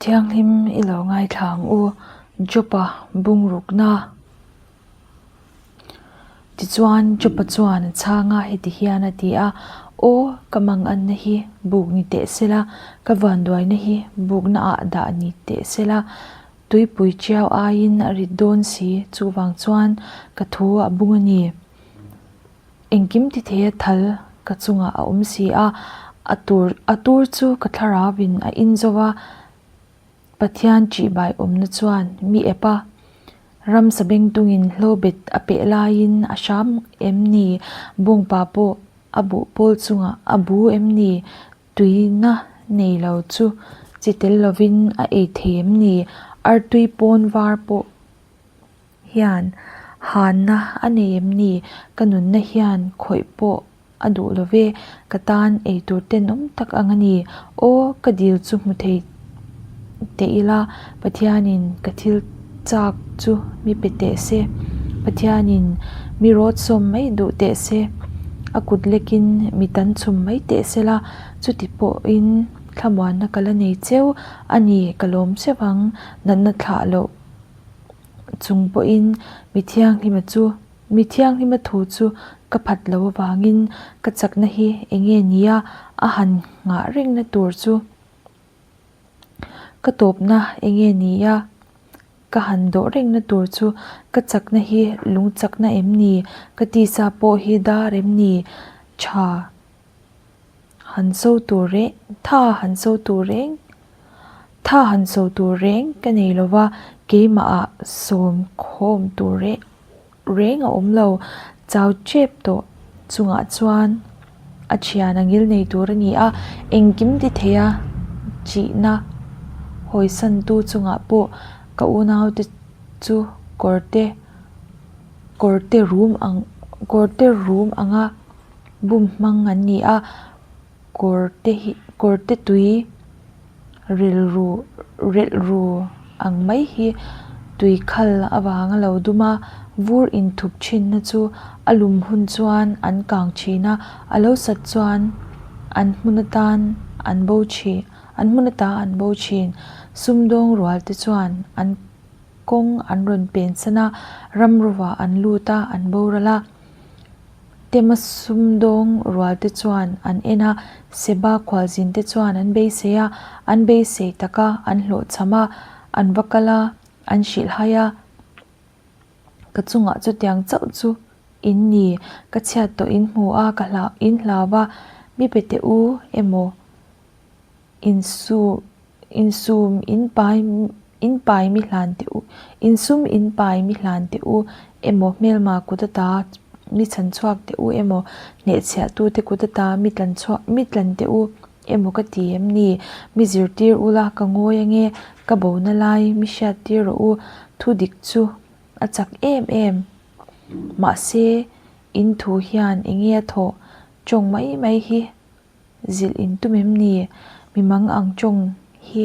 Thianghlim i lo ngaithla ang u, Jopa bungrukna. Tichuan, Jopa chuan a chhang a, heti hian a ti a, Aw, ka manganna hi buk ni teh sela, ka vanduaina hi bukna ah dah ni teh sela, tuipui chiau aiin a rit dawn si, chuvang chuan ka thu a bung a ni. Engkim ti thei a thal ka chungah a awm si a, a tur a tur chu ka thlarauin a in zo a, Pathian ṭihbai awmna chuan mi ep a, ramsa bengtungin hlawbet a peh laiin a hram em ni, bawngpa pawh a buh pawl chungah a bu em ni, tuina nei lo chu chi tel lovin a ei thei em ni, artui pawn var pawh. Hian hanna a nei em ni? Ka nunna hian khawih pawh a duh lo ve, ka tan eitur tenawm tak ang a ni. Aw, ka dil chu hmu thei teh ila, Pathianin ka thil chak chu mi pe teh se, Pathianin mi rawt sawm mai duh teh se, a kut lekin mi tan chhum mai teh se la, chuti pawhin thlamuanna ka la nei cheu a ni, ka lawm cheu ang, natna thlah loh. Chung pawhin mi thianghlima chu mi thianghlima thu chu ka phat lo avangin ka chakna hi eng nge nia a han nghah rengna tur chu ka tawpna eng nge nia ka han dawh rengna tur chu ka chakna hi lung chakna em ni ka tisa pawh hi dar em ni tha han so tur reng tha han so tur reng. Tha han so tur reng ka nei lo va, keimahah sawm khawm tur reng reng a awm lo. Chau tep tawh chungah chuan a thian a ngil nei tur a ni a, engkim ti thei a chihna hawisantu chungah pawh ka unaute chu kawrte kawrte rum ang kawrte rum anga bum hmang an ni a. Kawrte hi kawrte tui rilru relhru ang mai hi tui khal avanga lo dum a, vur inthup thinna chu a lum hun chuan an kang thin a, a lo sat chuan an hmun atan an bo thin an hmun ata an bo thin. Sumdawng rual te chuan an kawng an rawn pensan a, ramruvah an lut a, an boral a. Tema sumdawng rualte chuan an en a, Seba khualzinte chuan an beisei a, an beisei tak a, an hlawhchham a, an va kal a, an hrilhhai a. Ka chungah chutiang chauh chu in ni, ka chhiat tawh in hmu a, ka hlau in hlau va, mi pe teh u emaw insu insum in pai in pai mi hlan teh u insum in pai mi hlan teh u emaw hmelma kut ata mi chhan chhuak teh u emaw hnehchhiah tu te kut ata mi tlan chhuak mi tlan teh u emaw ka ti em ni mi zirtir ula ka ngawi ange ka bona lai mi hriat tir rawh u thu dik chu a chak em em mahse in thu hian enge a thawh tawng mai mai hi. Zilh in tum em ni? Mi mang ang tawng hi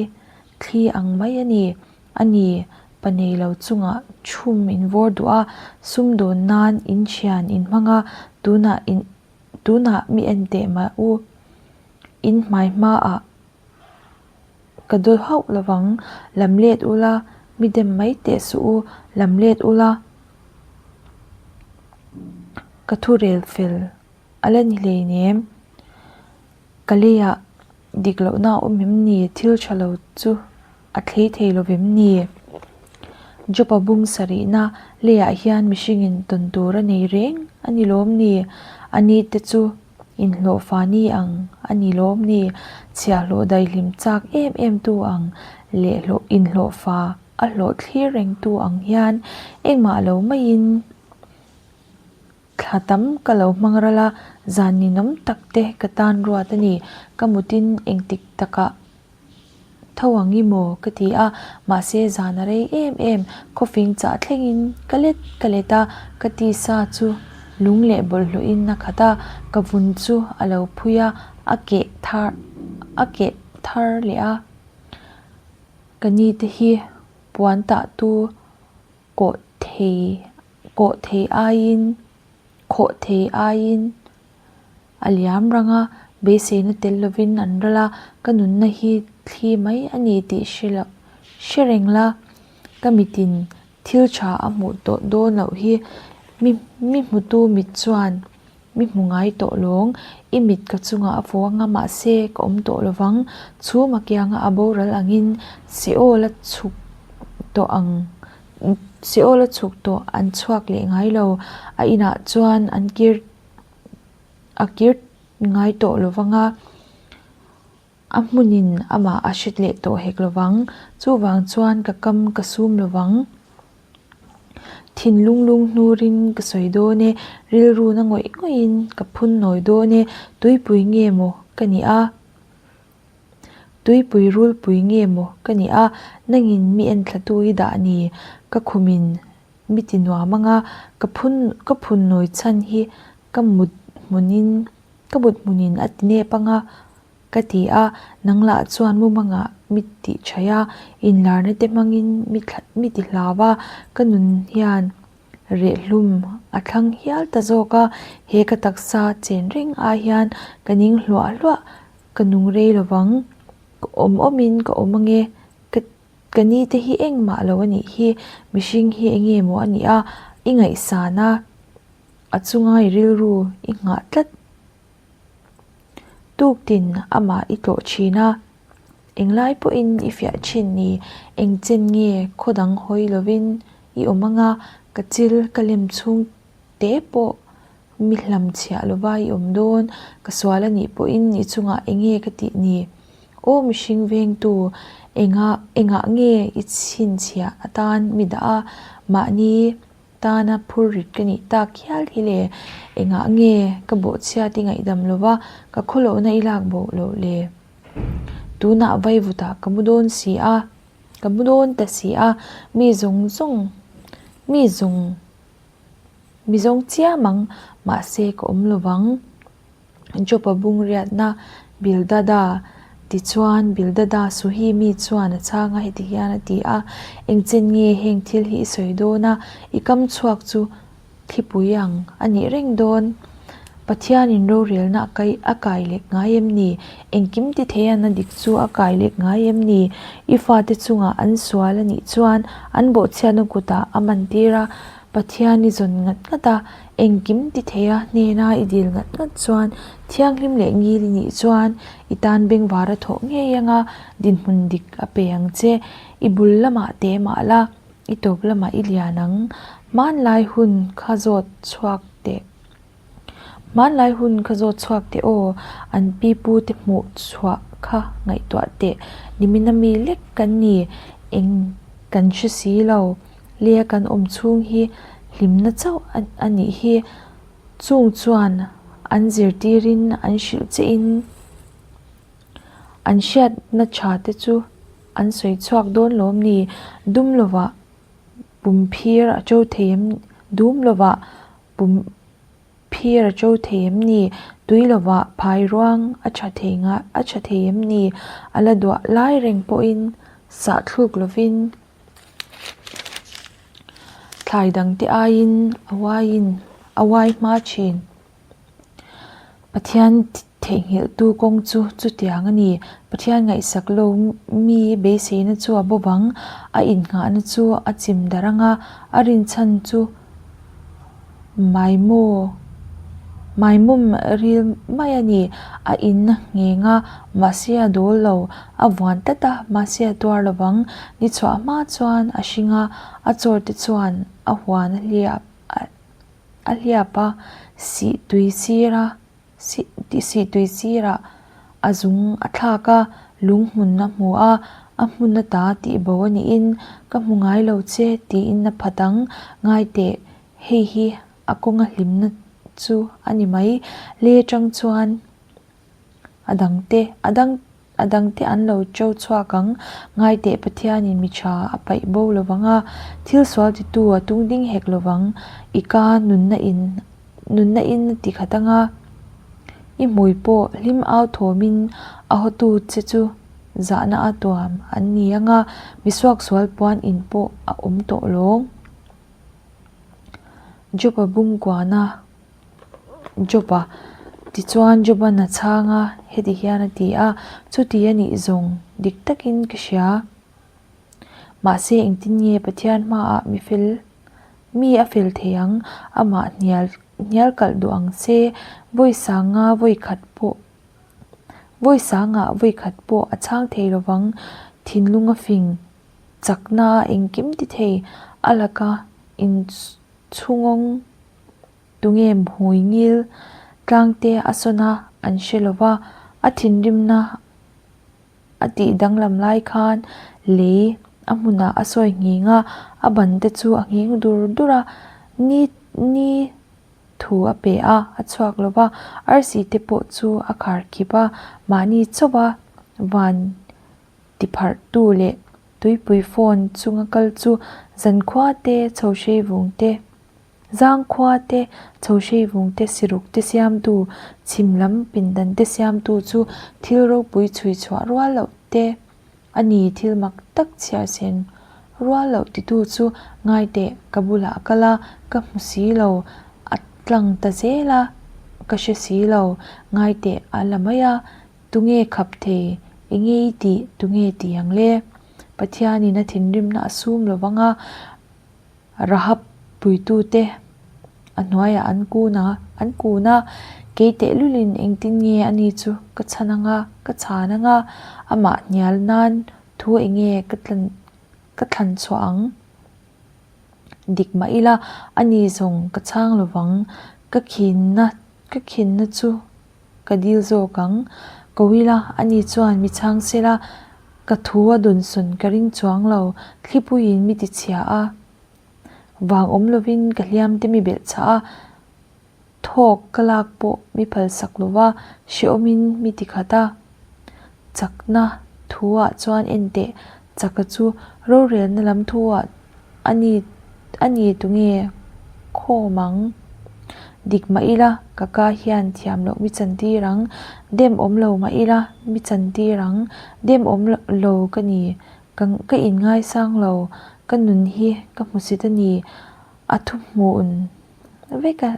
thli ang mai a ni. A ni, pa nei lo chungah chhum in vawr duh a, sumdawn nan in thian in hmang a, tunah in tunah mi en teh mah u. In hmai hmaah ka dawl hauh lovang, lam let ula, mi dem mai teh suh u, lam let ula, ka thu rel fel. A la ni hleinem. Ka leiah dik lohna a awm em ni? Thil tha lo chu a thlei thei lo vem ni? Job-a bung sarihna leiah hian mihringin tawn tur a nei reng a ni lawm ni? A ni te chu inhlawhfa ni ang a ni lawm ni? Chhiahhlawh daihlim chak em em tu ang leh hlawh inhlawhfa a hlawh thlir reng tu ang hian engmah lo maiin Thla tam ka lo hmang ral a, zan ninawm tak te ka tan ruat a ni. Ka mutin engtik takah tho ang i maw ka ti a, mahse zan a rei em em. Khawfing chah thlengin ka let ka let a, ka tisa chu lung leh bawlhhlawhin a khat a, ka vun chu a lo phui a, a keh thar a keh thar leh a. Ka ni te hi puan tah tu kawh thei kawh thei aiin khawh thei aiin a liam rang a, beiseina tel lovin an ral a, ka nunna hi thli mai a ni tih hre reng la, ka mitin thil tha a hmuh tawh dawn loh hi mi mi hmutu mit chuan mi hmu ngai tawh lawng. I mit ka chungah a fu anga mahse ka awm tawh lovang. Chhum a kianga a boral angin Seol a chhuk tawh ang Seol a chhuk tawh an chhuak leh ngai lo. A inah chuan an kir a kir ngai tawh lovang a. A hmunin amah a hret leh tawh hek lovang. Chuvang chuan ka kam ka sum lovang. Thinlung lung hnurin ka sawi dawn e, rilru na ngawih ngawihin ka phun nawi dawn e, tuipui nge maw ka nih a? Tuipui rulpui nge maw ka nih a? Nangin mi enthlatu i dah ni? Ka khumin mi ti nuam anga ka phun ka phun nawi chhan hi ka mut hmunin ka mut hmunin a ti nep anga Ka ti a, nang lah chuan mumangah mi tih thaih a, inlarna te hmangin mi thla mi ti hlau a, ka nun hian rehlum a thlang hial ta zawk a, he ka taksa chen reng ai hian ka ning hluah hluah, ka nung rei lovang, ka awm awmin ka awm ange, ka ka ni te hi engmah lo a nih hi, mihring hi enge maw a nih a, i ngaihsan a, a chunga i rilru i nghah tlat. Tuktin amah i tlawh thin a, englai pawhin i fiah thin ni, eng chen nge khaw dang hawi lovin i awm anga ka chil ka lem chhung te pawh mi hlam chhiah lova i awm dawn, ka sual a nih pawhin i chungah enge ka tih ni? Aw mihring vengtu, engah engah nge i chhinchhiah atan mi dah a, mahni Tana phur rit ka nih tak hial hi le, engah nge ka bawhchhiat i ngaihdam lova ka khawlohna i lak bawh loh le? Tunah vaivutah ka mu dawn si a, ka mu dawn ta si a, mi zawng zawng, mi zawng, mi zawng chiam ang, mahse ka awm lovang. Job-a bungriatna Bildada tichuan Bildada Suhi mi chuan a chhang a, heti hian a ti a, Engchen nge heng thil hi i sawi dawn a, i kam chhuak chu thlipui ang a nih reng dawn? Pathianin rorelna a kai a kai lek ngai em ni? Engkim ti theian a dik chu a kai lek ngai em ni? I fate chungah an sual a nih chuan an bawhchhiatna kutah a mantir a, Pathian i zawn ngat ngat a, Engkim ti thei a, hnena i dil ngat ngat chuan thianghlim leh ngil i nih chuan i tan bengvar a thawh ngei anga dinhmun dik a pe ang che. I bul lamah te mah la, i tawp lamah i lian ang. Hmanlai hun kha zawt chhuak teh. Hmanlai hun kha zawt chhuak teh aw, an pi pu te hmuh chhuah kha ngaihtuah teh. Nimina mi lek kan ni, eng kan hre si lo. Lea kan awm chhung hi hlimna chauh a nih hi. Chung chuan an zirtirin an hrilh che in an hriatna tha te chu an sawi chhuak dawn lawm ni? Dum lovah pum phir a to thei em? Dum lovah pum phir a to thei em ni? Tui lovah phai ruang a tha thei nga a tha thei em ni? A la duah lai reng pawhin sah thluk lovin. Thlai dangte aiin a uaiin a uai hma thin. Pathian theihnghilhtu kawng chu chutiang a ni. Pathian ngaihsak lo mi beiseina chu a bo vang, a innghahna chu a chim darh ang a, a rinchhan chu Maimaw Maimawm ril mai a ni. A in a ngheng a, mahse a dawl lo. A vuan tlat a, mahse a tuar lo vang. Ni chhuah hma chuan a hring a, a chawr te chuan a huan a hliap a hliap a, sih tui sir a. Sih tui sirah a zung a thlak a, lung hmun a hmu a, a hmun ata tih bo a niin ka hmu ngai lo che tiin a phat ang. Ngai teh, hei hi a kawnga hlimna chu a ni mai. Le atang chuan a dangte a dang A dangte an lo to chhuak ang. Ngai teh Pathianin mi tha a paih bo lo vang a, thil sual titu a tung ding hek lo vang. I ka nunna in nunna in a ti khat ang a, i hmui pawh hlim au thawmin a hawtu che chu zahna a tuam an ni ang a, mi suaksual puan in pawh a awm tawh lawng. Job-a bungkuana Job-a. Tichuan Joban a chhang a, heti hian a ti a, Chuti a nih zawng dik takin ka hria. Mahse engtin nge Pathian hmaah mi fel mi a fel thei ang? Amah hnial hnial kalh duh ang se, vawi sanga vawi khat pawh vawi sangah vawi khat pawh a chhang thei lovang, thinlung a fing chakna a engkim ti thei a laka inchhungawng Tunge hmui ngil tlangte a sawn a, an hre lo va, a thinrimna a tih danglam lai khan lei a hmunah a sawi nghing a, a ban te chu a nghing dur dur a, ni ni thu a pe a, a chhuak lo va, arsi te pawh chu a khar khip a, mahni chauh a van tipharhtu leh tuipui phone chunga kal chu zankhua te chho hrei vung te. Zangkhua te, Chhohreivung te, Siruk te siamtu, chhim lam pindan te siamtu chu thil ropui chhui chhuah rual loh te a ni, thil mak tak chhiar sen rual loh titu chu ngai teh ka bulah a kal a, ka hmu si lo, a tlang ta zel a, ka hre si lo, ngai teh a la mai a, tunge khap thei, enge i tih, tunge ti ang le? Pathianin a thinrimna a sum lovang a. Rahab puitute a hnuaiah an kun a, an kun a, kei tehlulin engtin nge ani chu ka chhan anga, ka chhan anga, amah hnial nan thu enge ka tlan ka thlan chhuah ang? Dik mah ila, ani zawng ka chhang lovang, ka khinna ka khinna chu ka dil zawk ang. Ko ila, ani chuan mi chhang sela, ka thu a dawnsawn ka ring chuang lo, thlipuiin mi ti chhia a. Vang awm lovin ka hliam te mi belh chhah a, thawk ka lak pawh mi phalsak lova hrehawmin mi ti khat a. Chakna thu ah chuan en teh, chaka chu rorelna lam thu ah a ni a ni tunge khawm ang? Dik mah ila ka ka hian thiam loh mi chantir ang, dem awm lo mah ila mi chantir ang, dem awm lo ka ni, ka ka inngaisang lo, ka nun hi ka hmusit a ni, a thuhmun vek a.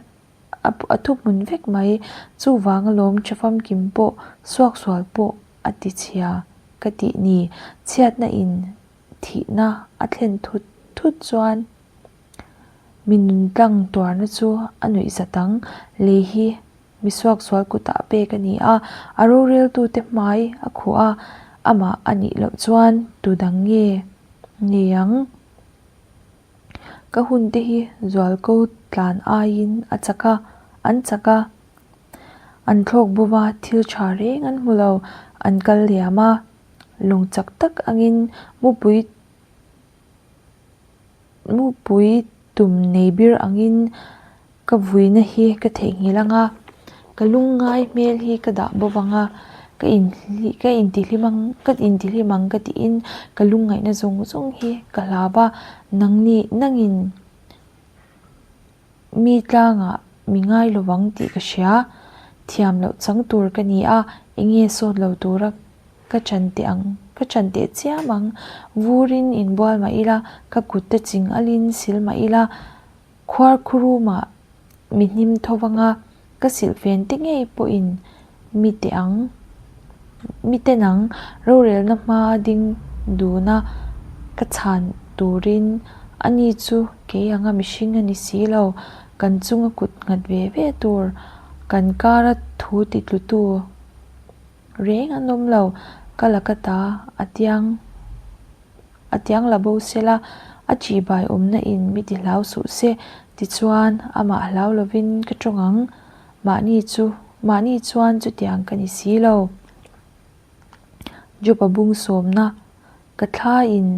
A thuhmun vek mai. Chuvang alawm tha famkim pawh suaksual pawh a ti chhia ka tih ni. Chhiatna in thihna a thlen thut thut chuan mi nuntlang tuarna chu a nuih zat ang. Lei hi mi suaksual kutah pek a ni a, a roreltute hmai a khuh a, amah a nih loh chuan tu dang nge ni ang? Ka hun te hi zualko tlan aiin a chak a, an chak a. An thlawk bawm a, thil tha reng an hmu lo, an kal liam a. Lawng chak tak angin mupui mupui tum nei bir angin Ka vuina hi ka theihnghilh ang a, ka lungngai hmel hi ka dah bawk ang a, ka inhli ka intihlim ang ka intihlim ang ka tiin ka lungngaihna zawng zawng hi ka hlau a, nangni nangin mi tlangah mi ngai lovang tih ka hria, thiam loh chang tur ka ni a, enge sawt lo tura ka chan teh ang ka chan teh chiam ang, vurin inbual mah ila ka kut te ching alin sil mah ila. Khuar khurumah mi hnim tho vanga ka silhfen te ngei pawhin mi teh ang, mi ten ang rorelna hma ding duna ka chhan turin ani chu kei anga mihring a ni si lo, kan chunga kut nghat ve ve tur, kan kara thu ti tlutu reng an awm lo, ka la ka ta a tiang. A tiang la bo sela, a ṭihbai awmna in mi ti hlau suh se, tichuan amah hlau lovin ka ṭawng ang. Mahni chu, mahni chuan chutiang ka ni si lo. Job-a bung sawmna, Ka thla in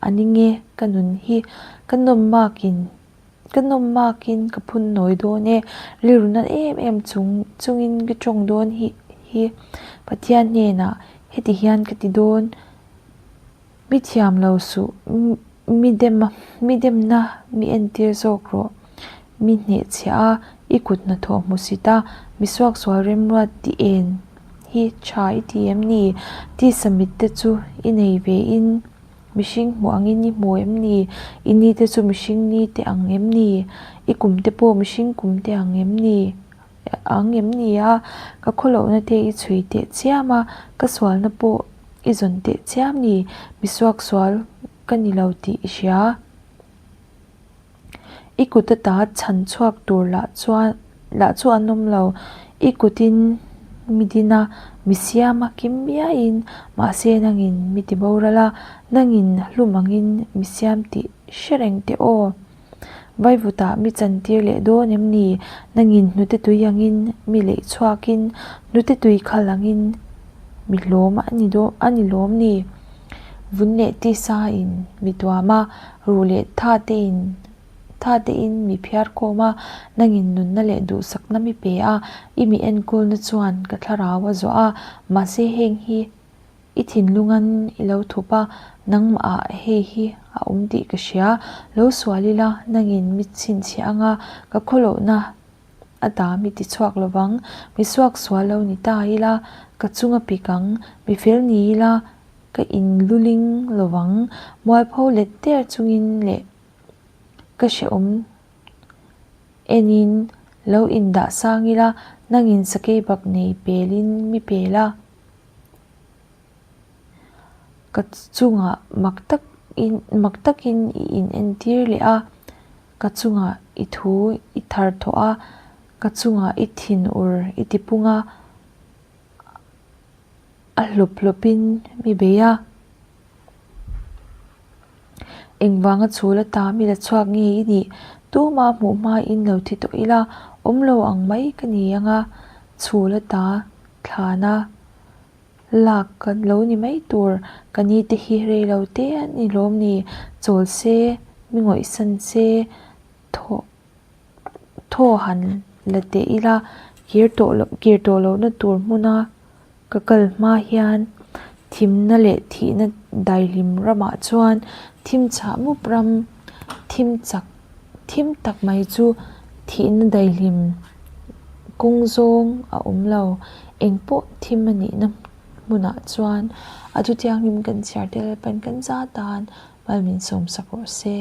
a ning e, ka nun hi ka nawm makin, ka nawm makin ka phun nawi dawn e, rilru nat em em chung chungin ka ṭawng dawn hi hi Pathian hnenah heti hian ka ti dawn. Mi thiam lo suh, mi dem a, mi demna mi entir zawk rawh. Mi hnehchhiah a, i kut hnathawh hmu sit a, mi suaksual remruat ti en hi tha i ti em ni? Tisa mit te chu i nei ve in, mihring hmuh angin i hmu em ni? I ni te chu mihring ni te ang em ni? I kum te pawh mihring kum te ang em ni? ang em ni a? Ka khawlohna te i chhui teh chiam a, ka sualna pawh i zawn teh chiam ni? Mi suaksual ka ni lo tih i hria. I kut ata chhan chhuak tur lah chuan lah chu an awm lo. I kutin mi din a, mi siam a kim biaiin, mahse nangin mi ti boral a, nangin hlum angin mi siam tih hre reng teh aw. Vaivutah mi chantir leh dawn em ni? Nangin hnute tui angin mi leih chhuakin, hnute tui khal angin mi hlawm a ni dawn a ni lawm ni? Vun leh tisa in mi tuam a, ruh leh tha te in tha te in mi phiar khawm a, nangin nunna leh duhsakna mi pe a, i mi enkawlna chuan ka thlarau a zuah a, mahse heng hi I thinlungan i lo thup a, nangmahah hei hi a awm tih ka hria. Lo sual ila, nangin mi chhinchhiah anga ka khawlohna a ta mi ti chhuak lovang. Mi suak sual lo ni ta ila, ka chunga pik ang. Mi fel ni ila, ka inluling lovang. Mualpho let der chungin leh ka hrehawm enin lo indah sang ila, nangin sakei bak nei pelin mi pel a. Ka chungah mak takin mak takin i inentir leh a, ka chungah i thu i thar thawh a, ka chungah i thinur i tipung a, a hlawp hlawpin mi bei a. Engvanga chhul ata mi la chhuak nge i nih? Tumah hmuh hmain lo thi tawh ila, awm lo ang mai ka ni ang a, chhul ata thlana lak ka lo ni mai tur ka ni te hi rei lo te a ni lawm ni? Chawl se, mi ngawihsan se, thaw thaw han la teh ila, kir tawh loh kir tawh lohna tur hmuna ka kal hma hian thimna leh thihna daihlim ramah chuan thim chhah mup ram thim chak thim tak mai chu thihna daihlim kawng zawng a awm lo engpawh thim a nihna hmunah chuan a chutianghlim kan chhiar tel pan kan za tan mal min sawmsak rawh se.